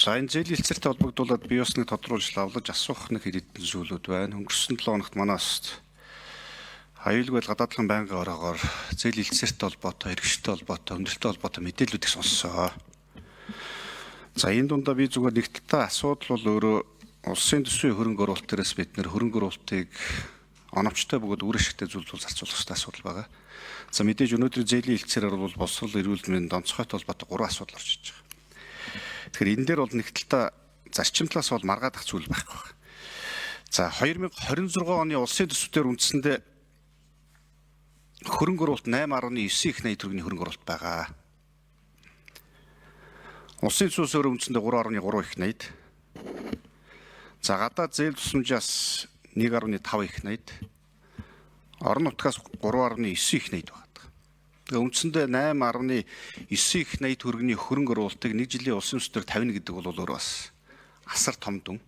За энэ зээлийн хэлцээртэй холбогдуулаад би бас нэг тодруулж лавлаж асуух нэг хэд хэдэн зүйлүүд байна. Өнгөрсөн 7 хоногт манай бас аюулгүй гадаадлан байнгын ороогоор зээл хэлцээртэй холбоотой, хэрэгшилтэй холбоотой, өндөрлөлттэй холбоотой мэдээллүүдийг сонссоо. За энэ дундаа би зүгээр нэг талдаа асуудал бол өөрөө улсын төсвийн хөрөнгө оруулалт дээрээс бид нэр хөрөнгө оруулалтыг оновчтой бөгөөд үр ашигтай зүйл зүйл зарцуулах хэрэгтэй асуудал байгаа. За мэдээж өнөөдөр зээлийн хэлцээрээр бол боловсрол, эрүүл мэнд, онцгойтой холбоотой гурван асуудал орж иж байгаа. Тэгэхээр энэ дээр бол нэг талдаа зарчим талаас бол маргаадах зүйл байхгүй байна. За 2026 оны улсын төсвдөр үндсэндээ хөрөнгө оруулалт 8.9 их 80 төгрөгийн хөрөнгө оруулалт байгаа. Улсын төсвөөс өөр үндсэндээ 3.3 их 80. За гадаад зээл тусламжаас 1.5 их 80. Орон нутгаас 3.9 их 80 байна. Тэгээ үндсэндээ 8.9 их 80 төгрөгийн хөрөнгө оруулалтыг нэг жилийн улсын төсвдөр тавина гэдэг бол өөр бас асар том дүн.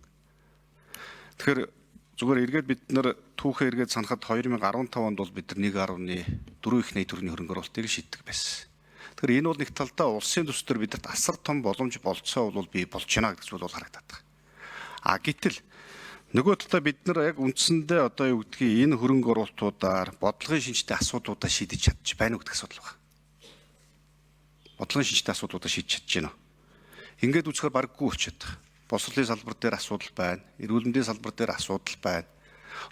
Тэгэхээр зүгээр эргээд бид нар түүхээ эргээд санахад 2015 онд бол бид нар 1.4 их 80 төгрөгийн хөрөнгө оруулалтыг шийддэг байсан. Тэгэхээр энэ бол нэг талдаа улсын төсвдөр бидэрт асар том боломж болцоо бол бий болж байна гэдэг зүйл бол харагдаад байна. А гэтэл нөгөө талдаа бид нар яг үндсэндээ одоо юу гэдгийг энэ хөрөнгө оруулалтуудаар бодлогын шинжтэй асуудлуудаа шийдэж чадчих байна уу гэдэг асуудал байна. Бодлогын шинжтэй асуудлуудаа шийдэж чадж байна уу? Ингээд үзэхээр бараггүй болчиход байгаа. Боловсролын салбар дээр асуудал байна, эрүүл мэндийн салбар дээр асуудал байна.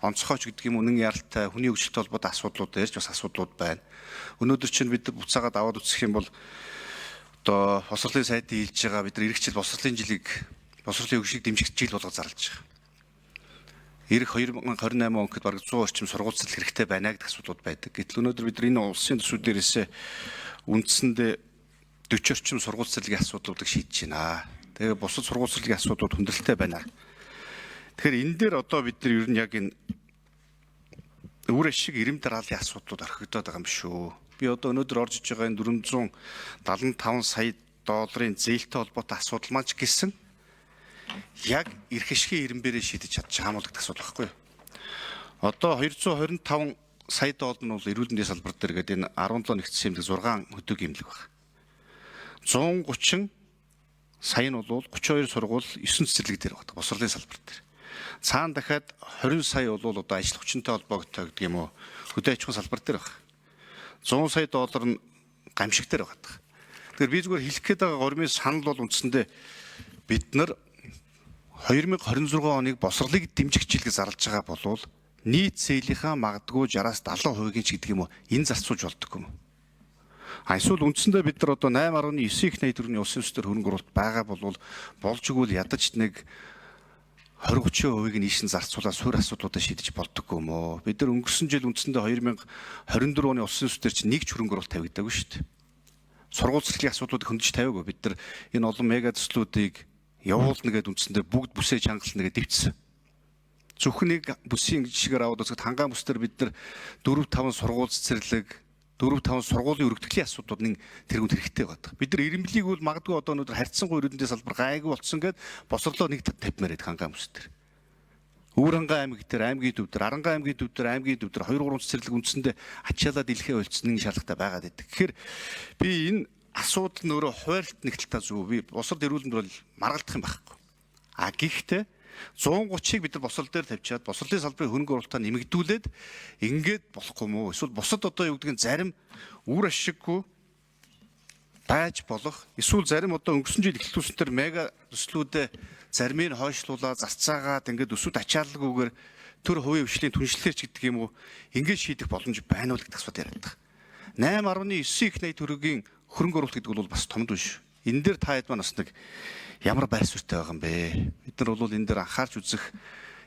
Онцгойч гэдэг юм үнэн яралтай хүний хөгжилтэй холбоотой асуудлууд дээр ч бас асуудлууд байна. Өнөөдөр чинь бид буцаагаад аваад үзэх юм бол одоо боловсролын сайдын хэлж байгаа бид нар эх жил боловсролын жилийг боловсролын хөгжлийг дэмжих жил болгож зарлж байгаа. Ирэх 2028 он гэхэд бараг 100 орчим сургууль цэцэрлэг хэрэгтэй байна гэдэг асуудлууд байдаг. Гэтэл өнөөдөр бид нар энэ улсын төсвүүдээсээ дээрээс үндсэндээ 40 орчим сургууль цэцэрлэгийн асуудлуудыг шийдэж байна. Тэгээ бусад сургууль цэцэрлэгийн асуудлууд хүндрэлтэй байна. Тэгэхээр энэ дээр одоо бид нар ер нь яг энэ үр ашиг ирэм дарааллын асуудлууд орхигдоод байгаа юм шүү. Би одоо өнөөдөр орж иж байгаа энэ 475 сая долларын зээлтэй холбоотой асуудал маань ч гэсэн яг эрх ашигын ирэмбэрээ шийдэж чадчих юм бол гэдэг асуудал байхгүй юу? Одоо 225 сая доллар нь бол эрүүл мэндийн салбар дээр гэдэг энэ 17 нэгдсэн эмнэлэг 6 хөдөг эмнэлэг байна. 130 сая нь бол 32 сургууль 9 цэцэрлэг дээр байна. Босрлын салбар дээр. Цаана дахиад 20 сая бол одоо ажил хүчинтэй холбогдтой гэдэг юм уу? Хөдөө аж ахуйн салбар дээр байна. 100 сая доллар нь гамшиг дээр байна. Тэгэхээр би зүгээр хэлэх гээд байгаа гормын санал бол үндсэндээ бид нар 2026 оныг босрлыг дэмжих жил гэж зарлж байгаа болвол нийт зээлийнхаа магадгүй 60-аас 70%-ийг ч гэдэг юм уу энэ зарцуулж болдог юм. А эсвэл үндсэндээ бид нар одоо 8.9 их 80 төгрөгийн улсын төсвдөр хөрөнгө оруулалт байгаа болвол болж игэл ядаж нэг 20 30%-ийг нь ийшин зарцуулаад суурь асуудлуудаа шийдэж болдоггүй юм уу? Бид нар өнгөрсөн жил үндсэндээ 2024 оны улсын төсвдөр чинь нэг ч хөрөнгө оруулалт тавигдаагүй шүү дээ. Сургууль цэцэрлэгийн асуудлуудыг хөндөж тавиагүй. Бид нар энэ олон мега төслүүдийг явуулна гэдээ үндсэндээ бүгд бүсээ чангална гэдээ дэвтсэн. Зөвхөн нэг бүсийн жишгээр аваад үзэхэд хангаан бүс дээр бид нар 4 5 сургууль цэцэрлэг 4 5 сургуулийн өргөтгөлийн асуудлууд нэг тэргүүнд хэрэгтэй байдаг. Бид нар ирэмблийг бол магадгүй одоо өнөөдөр харьцангуй эрүүл мэндийн салбар гайгүй болцсон гэд босрлоо нэг тавьмаар байдаг хангаан бүс дээр. Өвөрхангай аймаг дээр, аймгийн төв дээр, Арангаан аймгийн төв дээр, аймгийн төв дээр 2 3 цэцэрлэг үндсэндээ ачаалаад илхээ болцсон нэг шаардлагатай байгаад байдаг. Тэгэхээр би энэ асуудал нь өөрөө хуваарлт нэг талдаа зөв. Би босрол эрүүл мэнд бол маргалдах юм байхгүй. А гэхдээ 130-ыг бид нар босрол дээр тавьчаад босрлын салбарын хөрөнгө оруулалтаа нэмэгдүүлээд ингээд болохгүй юм уу? Эсвэл бусад одоо юу гэдгийг зарим үр ашиггүй байж болох. Эсвэл зарим одоо өнгөрсөн жил эхлүүлсэн төр мега төслүүдээ зарим нь хойшлуулаад зарцаагаад ингээд өсөд ачааллгүйгээр төр хувийн хвшлийн түншлэлээр ч гэдэг юм уу ингээд шийдэх боломж байна уу гэдэг асуудал яриад байгаа. 8.9 их 80 төгрөгийн хөрөнгө оруулалт гэдэг бол бас том дүн шүү. Энэ дээр та хэд маань бас нэг ямар байр суурьтай байгаа юм бэ? Бид нар бол энэ дээр анхаарч үзэх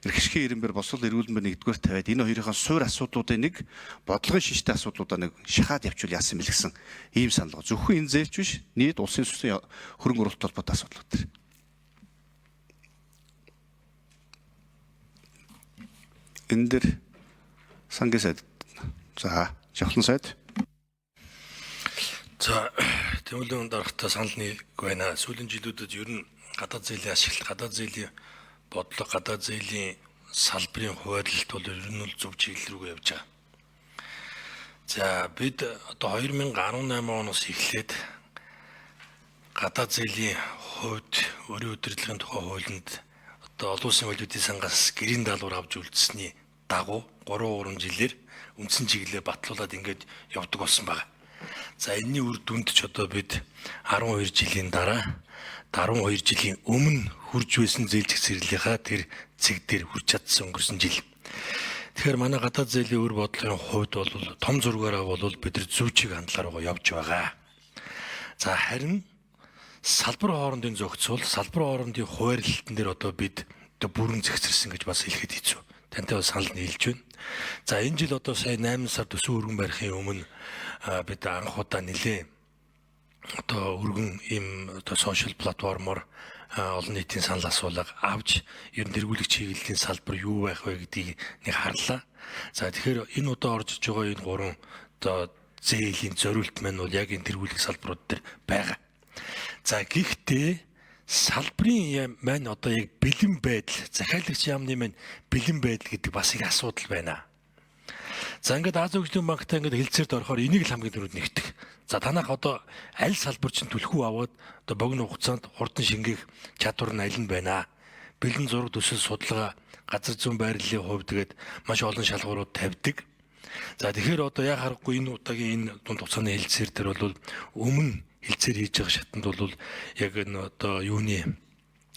эрх ашигын ирэмбэр босол эрүүл мэнд нэгдүгээр тавиад энэ хоёрын суур асуудлуудын нэг бодлогын шинжтэй асуудлуудаа нэг шахаад явуул яасан бэл гэсэн ийм санал. Зөвхөн энэ зээлч биш нийт улсын сүсгийн хөрөнгө оруулалт холбоотой асуудлууд төр. Энэ дэр сангийн сайд. За, Жавхлан сайд. За, Тэмүүлэн дарагтаа санал нэг байна. Сүүлийн жилүүдэд ер нь гадаад зээлийн ашиглалт, гадаад зээлийн бодлого, гадаад зээлийн салбарын хуваарлалт бол ер нь л зөв чиглэл рүү явж байгаа. За, бид одоо 2018 оноос эхлээд гадаад зээлийн хувьд өрийн удирдлагын тухай хуулинд одоо олон улсын валютын сангаас гэрийн даалгавар авч үлдсэний дагуу 3 жилээр үндсэн чиглэлээр батлуулаад ингээд явдаг болсон байна. За энэний үр дүнд ч одоо бид 12 жилийн дараа 12 жилийн өмнө хурж байсан зээл зэгцэрлийнхаа тэр цэг дээр хүрч чадсан өнгөрсөн жил. Тэгэхээр манай гадаад зээлийн үр бодлогын хувьд бол том зургаараа бол бид нар зөв чиг хандлаар явж байгаа. За харин салбар хоорондын зохицуул, салбар хоорондын хуваарлалтан дээр одоо бид одоо бүрэн зэгцэрсэн гэж бас хэлэхэд хэцүү. Тантай бас санал нийлж байна. За энэ жил одоо сая 8 сар төсөв өргөн барихын өмнө бид анх удаа нэлээ одоо өргөн ийм одоо сошиал платформоор олон нийтийн санал асуулга авч ер нь тэргуулах чиглэлийн салбар юу байх вэ гэдгийг нэг харлаа. За тэгэхээр энэ удаа орж иж байгаа энэ гурван одоо зээлийн зориулт маань бол яг энэ тэргуулах салбарууд дээр байгаа. За гэхдээ салбарын маань одоо яг бэлэн байдал, захиалагч яамны маань бэлэн байдал гэдэг бас их асуудал байна. За ингээд Азийн хөгжлийн банктай ингээд хэлцээрд орохоор энийг л хамгийн түрүүнд нэгтгэх. За танах одоо аль салбар чинь түлхүү аваад одоо богино хугацаанд хурдан шингээх чадвар нь аль нь байна. Бэлэн зураг төсөл судалгаа, газар зүүн байрлалын хувьд гээд маш олон шалгуурууд тавьдаг. За тэгэхээр одоо яа харахгүй энэ удаагийн энэ дунд хугацааны хэлцээр дээр бол өмнө хэлцээр хийж байгаа шатанд бол яг энэ одоо юуны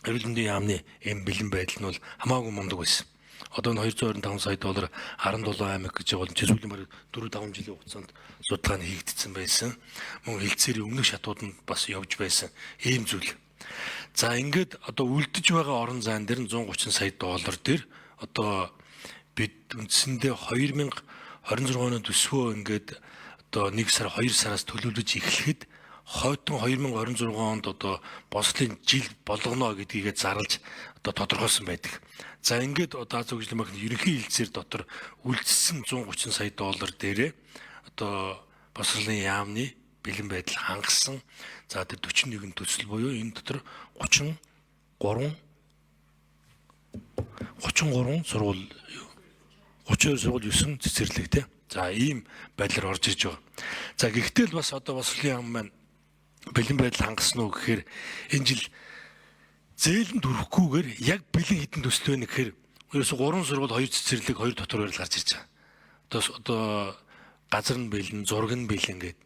эрүүл мэндийн яамны эм бэлэн байдал нь бол хамаагүй мундаг байсан. Одоо энэ 225 сая доллар 17 аймаг гэж байгаа бол сүүлийн бараг 4-5 жилийн хугацаанд судалгаа нь хийгдсэн байсан. Мөн хэлцээрийн өмнөх шатууд нь бас явж байсан ийм зүйл. За ингээд одоо үлдэж байгаа орон зайн дээр нь 130 сая доллар дээр одоо бид үндсэндээ 2026 оны төсвөө ингээд одоо 1 сар 2 сараас төлөвлөж эхлэхэд хойтон 2026 онд одоо бослын жил болгоно гэдгийгэ зарлж одоо тодорхойлсон байдаг. За ингээд одоо Азийн хөгжлийн банкны ерөнхий хэлцээр дотор үлдсэн 130 сая доллар дээрээ одоо босрлын яамны бэлэн байдал хангасан. За тэр 41 төсөл буюу энэ дотор 33 сургууль 32 сургууль 9 цэцэрлэг те. За ийм байдлаар орж ирж байгаа. За гэхдээ л бас одоо босрлын яам маань бэлэн байдал хангасан уу гэхээр энэ жил зээлэнд хүрэхгүйгээр яг бэлэн хэдэн төсөл байна гэхээр ерөөсө 3 сургууль 2 цэцэрлэг 2 дотор байрлал гарч ирж байгаа. Одоо газар нь бэлэн, зураг нь бэлэн гээд.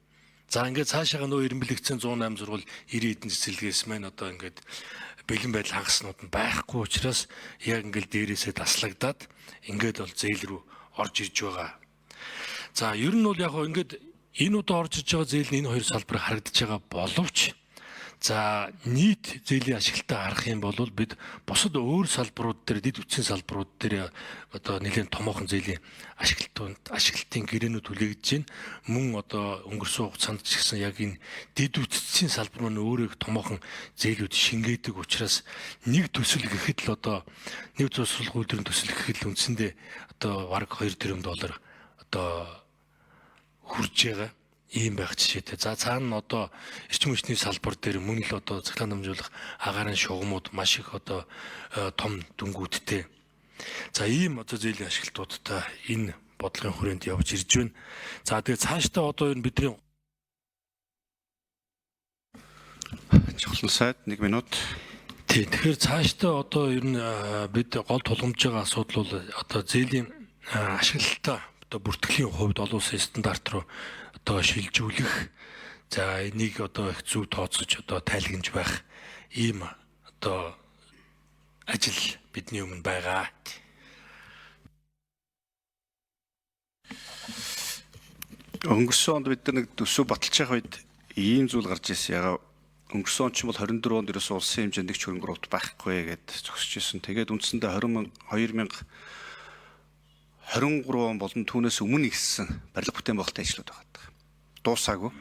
За ингээд цаашаага нөө эренбэлэгдсэн 108 сургууль 90 хэдэн цэцэрлэгээс маань одоо ингээд бэлэн байдал хагаснууд нь байхгүй учраас яг ингээд дээрээсээ таслагдаад ингээд бол зээл рүү орж ирж байгаа. За ер нь бол яг хөө ингээд энэ удаа орж иж байгаа зээл нь энэ хоёр салбар харагдаж байгаа боловч за нийт зээлийн ашиглалтаа харах юм бол бид бусад өөр салбарууд дээр дэд үтсийн салбарууд дээр одоо нэлээд томоохон зээлийн ашиглалтын гэрээнүүд хүлээгдэж байна. Мөн одоо өнгөрсөн хугацаанд ч гэсэн яг энэ дэд үтсийн салбар маань өөрөө их томоохон зээлүүд шингээдэг учраас нэг төсөл гэхэд л одоо нэг төсөл үйлдвэрийн төсөл гэхэд л үндсэндээ одоо бараг 2 тэрбум доллар одоо хүрж байгаа ийм байх жишээтэй. За цаана нь одоо эрчим хүчний салбар дээр мөн л одоо цахилгаан дамжуулах агаарын шугамуд маш их одоо том дүнгуудтэй. За ийм одоо зээлийн ашиглалтуудтай энэ бодлогын хүрээнд явж ирж байна. За тэгээ цаашдаа одоо энэ бидний Чухлан сайд 1 минут. Тий, тэгэхээр цаашдаа одоо ер нь бид гол тулгамж байгаа асуудал бол одоо зээлийн ашиглалтаа одоо бүртгэлийн хувьд олон улсын стандарт руу одоо шилжүүлэх, за энийг одоо их зөв тооцож одоо тайлгнаж байх ийм одоо ажил бидний өмнө байгаа. Өнгөрсөн онд бид нар нэг төсөв баталж явах үед ийм зүйл гарч ирсэн. Ягаа өнгөрсөн он ч юм бол 24 онд ерөөсөө улсын хэмжээнд нэг ч хөрөнгө оруулалт байхгүй гэдээ зогсож ирсэн. Тэгээд үндсэндээ 2023 он болон түүнээс өмнө ихсэн барилга бүтээн байгуулалтын ажлууд байгаа. Дуусаагүй.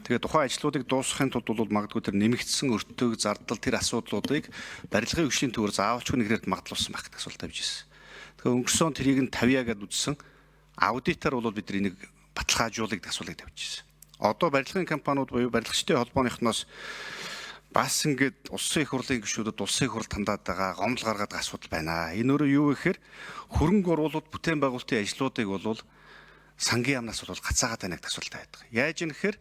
Тэгээд тухайн ажлуудыг дуусгахын тулд бол магадгүй тэр нэмэгдсэн өртөг, зардал тэр асуудлуудыг барилгын хөгжлийн төвөөр заавалчгүй нэгрээд магадлуулсан байх гэдэг асуулт тавьж ирсэн. Тэгэхээр өнгөрсөн он тэрийг нь тавья гэдээ үзсэн. Аудитор бол бид энийг баталгаажуулах гэдэг асуултыг тавьж ирсэн. Одоо барилгын компаниуд буюу барилгачдын холбооныхноос бас ингээд улсын их хурлын гишүүдэд улсын их хурл хандаад байгаа гомдол гаргаад байгаа асуудал байна. Энэ өөрөө юу вэ гэхээр хөрөнгө оруулалт бүтээн байгуулалтын ажлуудыг бол сангийн яамнаас бол гацаагаад байна гэдэг асуудалтай байдаг. Яаж юм гэхээр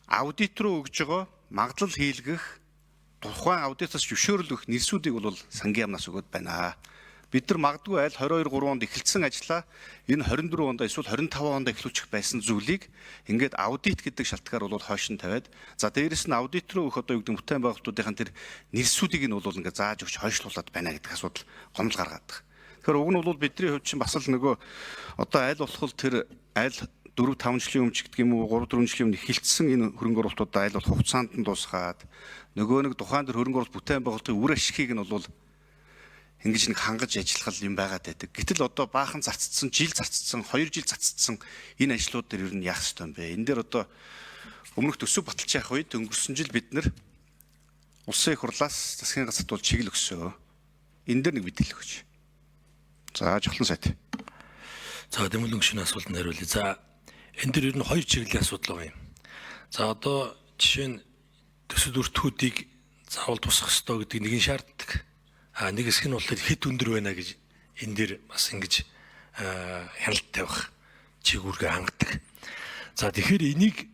аудит руу өгж байгаа магадлал хийлгэх Тухайн аудитаас зөвшөөрөл өгөх нэрсүүдийг бол сангийн яамнаас өгөөд байна. Бид нар магадгүй аль 22 3 онд эхэлсэн ажлаа энэ 24 онд эсвэл 25 онд эхлүүлчих байсан зүйлийг ингээд аудит гэдэг шалтгаар бол хойш нь тавиад, за дээрэс нь аудит руу өгөх одоо юу гэдэг бүтээн байгуулалтуудын тэр нэрсүүдийг нь бол ингээд зааж өгч хойшлуулад байна гэдэг асуудал гомдол гаргаад байгаа. Тэгэхээр уг нь бол бидний хувьд чинь бас л нөгөө одоо аль болох тэр аль 4 5 жилийн өмнө ч гэдэг юм уу 3 4 жилийн өмнө эхэлсэн энэ хөрөнгө оруулалтуудаа аль болох хугацаанд нь дуусгаад нөгөө нэг тухайн тэр хөрөнгө оруулалт бүтээн байгуулалтын үр ашигыг нь бол ингэж нэг хангаж ажиллах юм байгаад байдаг. Гэтэл одоо баахан зарцсан, жил зарцсан, 2 жил зарцсан энэ ажлууд дээр ер нь яах ёстой юм бэ? Энэ дээр одоо өмнөх төсөв баталж явах үед өнгөрсөн жил бид нэр улсын их хурлаас засгийн газарт бол чиглэл өгсөө. Энэ дээр нэг мэдээлэл өгөөч. За, Жохлон сайт. За, Дэмүлэн гишүүний асуултанд хариулъя. За, энэ дээр ер нь хоёр чиглэлийн асуудал байгаа юм. За, одоо жишээ нь төсөл өртгүүдийг заавал тусах ёстой гэдэг нэгэн шаарддаг. А нэг хэсэг нь болохоор хэд өндөр байна гэж энэ дээр бас ингэж хяналт тавих чигүүргээ хангадаг. За, тэгэхээр энийг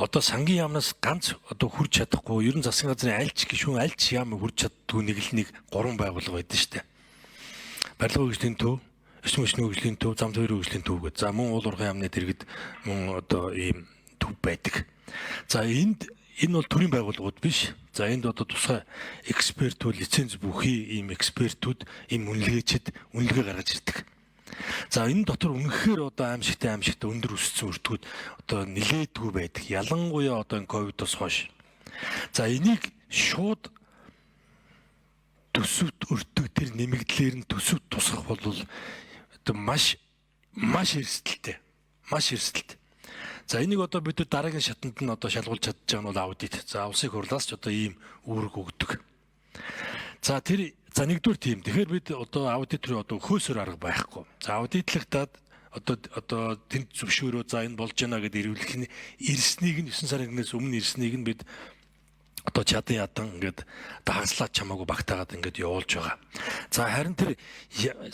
одоо сангийн яамнаас ганц одоо хүрч чадахгүй, ер нь засгийн газрын аль ч гишүүн, аль ч яам хүрч чаддгүй нэг л нэг гурван байгууллага байдаг шүү дээ. Барилга хөгжлийн төв, эрчим хүчний хөгжлийн төв, зам тээврийн хөгжлийн төв гэдэг. За, мөн уул уурхайн яамны дэргэд мөн одоо ийм төв байдаг. За, энд энэ бол төрийн байгууллагууд биш. За, энд одоо тусгай экспертүүд, лиценз бүхий ийм экспертүүд, ийм үнэлгээчид үнэлгээ гаргаж ирдэг. За, энэ дотор үнэхээр одоо аимшигтай өндөр өссөн өртгүүд одоо нилээдгүй байдаг. Ялангуяа одоо энэ ковидоос хойш. За, энийг шууд төсөвт өртөг тэр нэмэгдлээр нь төсөв тусгах бол одоо маш маш эрсдэлтэй. Маш эрсдэлтэй. За, энийг одоо бид нар дараагийн шатанд нь одоо шалгуулж чадж байгаа нь бол аудит. За, улсын хурлаас ч одоо ийм үүрэг өгдөг. За, тэр за нэгдүгээр тийм. Тэгэхээр бид одоо аудит руу одоо хөөсөр арга байхгүй. За, аудитлагдаад одоо тэнд зөвшөөрөө, за энэ болж байна гэдээ ирүүлэх нь ирснийг нь 9 сарын 1-ээс өмнө ирснийг нь бид одоо чадан ядан ингээд хагаслаад чамаагүй багтаагаад ингээд явуулж байгаа. За, харин тэр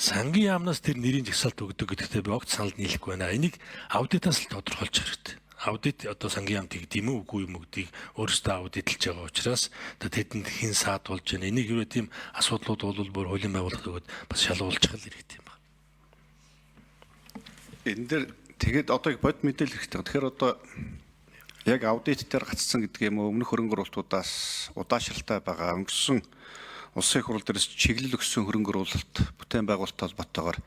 сангийн яамнаас тэр нэрийн жагсаалт өгдөг гэдэгтээ би огт санал нийлэхгүй байна. Энийг аудитаас л тодорхойлж хэрэгтэй. Аудит одоо сангийн яам тэгдэм үү үгүй юм гэдгийг өөрөөсөө аудитлж байгаа учраас одоо тэдэнд хэн саад болж байна. Энийг юу тийм асуудлууд бол бүр хуулийн байгууллагад өгөөд бас шалгуулчих л хэрэгтэй юм байна. Энэ дээр тэгээд одоо их бод мэдээлэл хэрэгтэй. Тэгэхээр одоо яг аудит дээр гацсан гэдэг юм уу, өмнөх хөрөнгө оруулалтуудаас удаашралтай байгаа, өнгөрсөн улсын их хурл дээрс чиглэл өгсөн хөрөнгө оруулалт бүтээн байгуулалт холбоотойгоор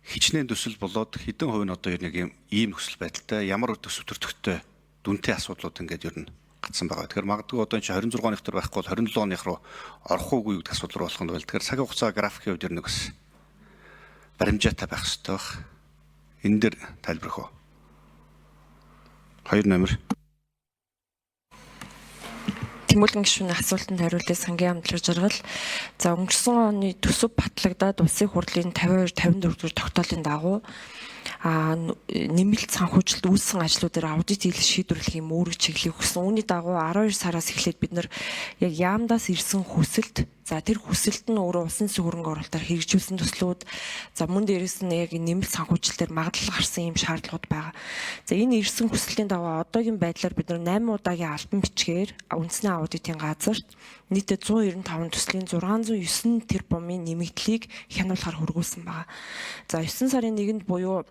хичнээн төсөл болоод хэдэн хувь нь одоо ер нь ийм нөхцөл байдалтай, ямар төсөв төртөгтэй дүнтэй асуудлууд ингээд ер нь гацсан байгаа. Тэгэхээр магадгүй одоо энэ чинь 26 оных төр байхгүй бол 27 оных руу орох уугүй гэдэг асуудал руу болох нь байл. Тэгэхээр цаг хугацаа графикийн хувьд ер нь бас баримжаатай байх хэрэгтэй байх. Энэ дээр тайлбарх уу? 2 номер. Тэмүүлэн гишүүний асуултанд хариулъя. Сангийн яам Дэлгэр жаргал. За, өнгөрсөн оны төсөв батлагдаад улсын хурлын 52 54 дугаар тогтоолын дагуу нэмэлт санхүүжилт үүссэн ажлуудаар аудит хийх шийдвэрлэх юм үүрэг чиглэлийг өгсөн. Үүний дагуу 12 сараас эхлээд бид нар яг яамдаас ирсэн хүсэлт, за тэр хүсэлт нь өөрөө улсын засгийн хөрөнгө оруулалтаар хэрэгжүүлсэн төслүүд, за мөн дээрээс нь яг нэмэлт санхүүжилтээр магадлал гарсан юм шаардлагууд байгаа. За, энэ ирсэн хүсэлтийн дагуу одоогийн байдлаар бид нар 8 удаагийн албан бичгээр үндэсний аудитын газарт нийтдээ 195 төслийн 609 тэрбумын нэмэгдлийг хянуулахар хүргүүлсэн байгаа. За, 9 сарын 1-нд буюу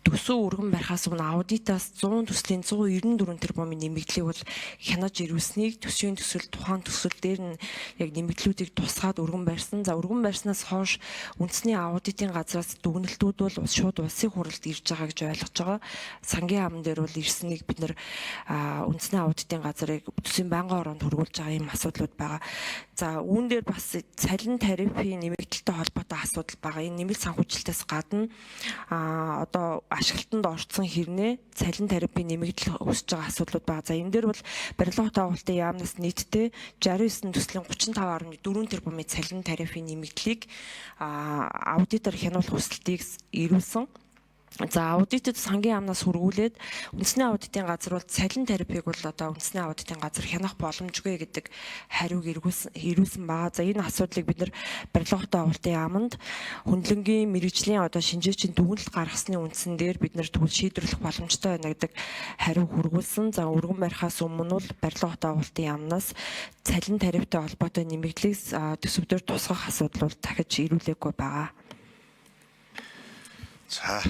төсөв өргөн барихаас өмнө аудитаас 100 төслийн 194 тэрбумын нэмэгдлийг бол хянаж ирүүлснийг төсвийн төсөл тухайн төсөл дээр нь яг нэмэгдлүүдийг тусгаад өргөн барьсан. За, өргөн барьснаас хойш үндэсний аудитын газраас дүгнэлтүүд бол шууд улсын хурлд ирж байгаа гэж ойлгож байгаа. Сангийн яамн дээр бол ирснийг бид нар үндэсний аудитын газрыг төсвийн байнгын ороонд хүргүүлж байгаа юм асуудлууд байгаа. За, үүн дээр бас цалин тарифын нэмэгдэлтэй холбоотой асуудал байгаа. Энэ нэмэлт санхүүжилтээс гадна одоо ашиглалтанд орцсон хэрнээ цалин тарифын нэмэгдэл өсөж байгаа асуудлууд байгаа. За, энэ дээр бол барилга хотын агуулгын яамнаас нийтдээ 69 төслийн 35.4 тэрбумын цалин тарифын нэмэгдлийг аудитор хянуулах хүсэлтийг ирүүлсэн. За, аудитод сангийн яамнаас хүргүүлээд үндэсний аудитын газар бол цалин тарифыг бол одоо үндэсний аудитын газар хянах боломжгүй гэдэг хариуг ирүүлсэн байгаа. За, энэ асуудлыг бид нар барилга хотын агуултын яаманд хөндлөнгийн мэргэжлийн одоо шинжээчийн дүгнэлт гаргасны үндсэн дээр бид нар тэгвэл шийдвэрлэх боломжтой байна гэдэг хариу хүргүүлсэн. За, өргөн барихаас өмнө бол барилга хотын агуултын яамнаас цалин тарифтай холбоотой нэмэгдлийг төсөв дээр тусгах асуудал бол дахиж ирүүлээгүй байгаа. За.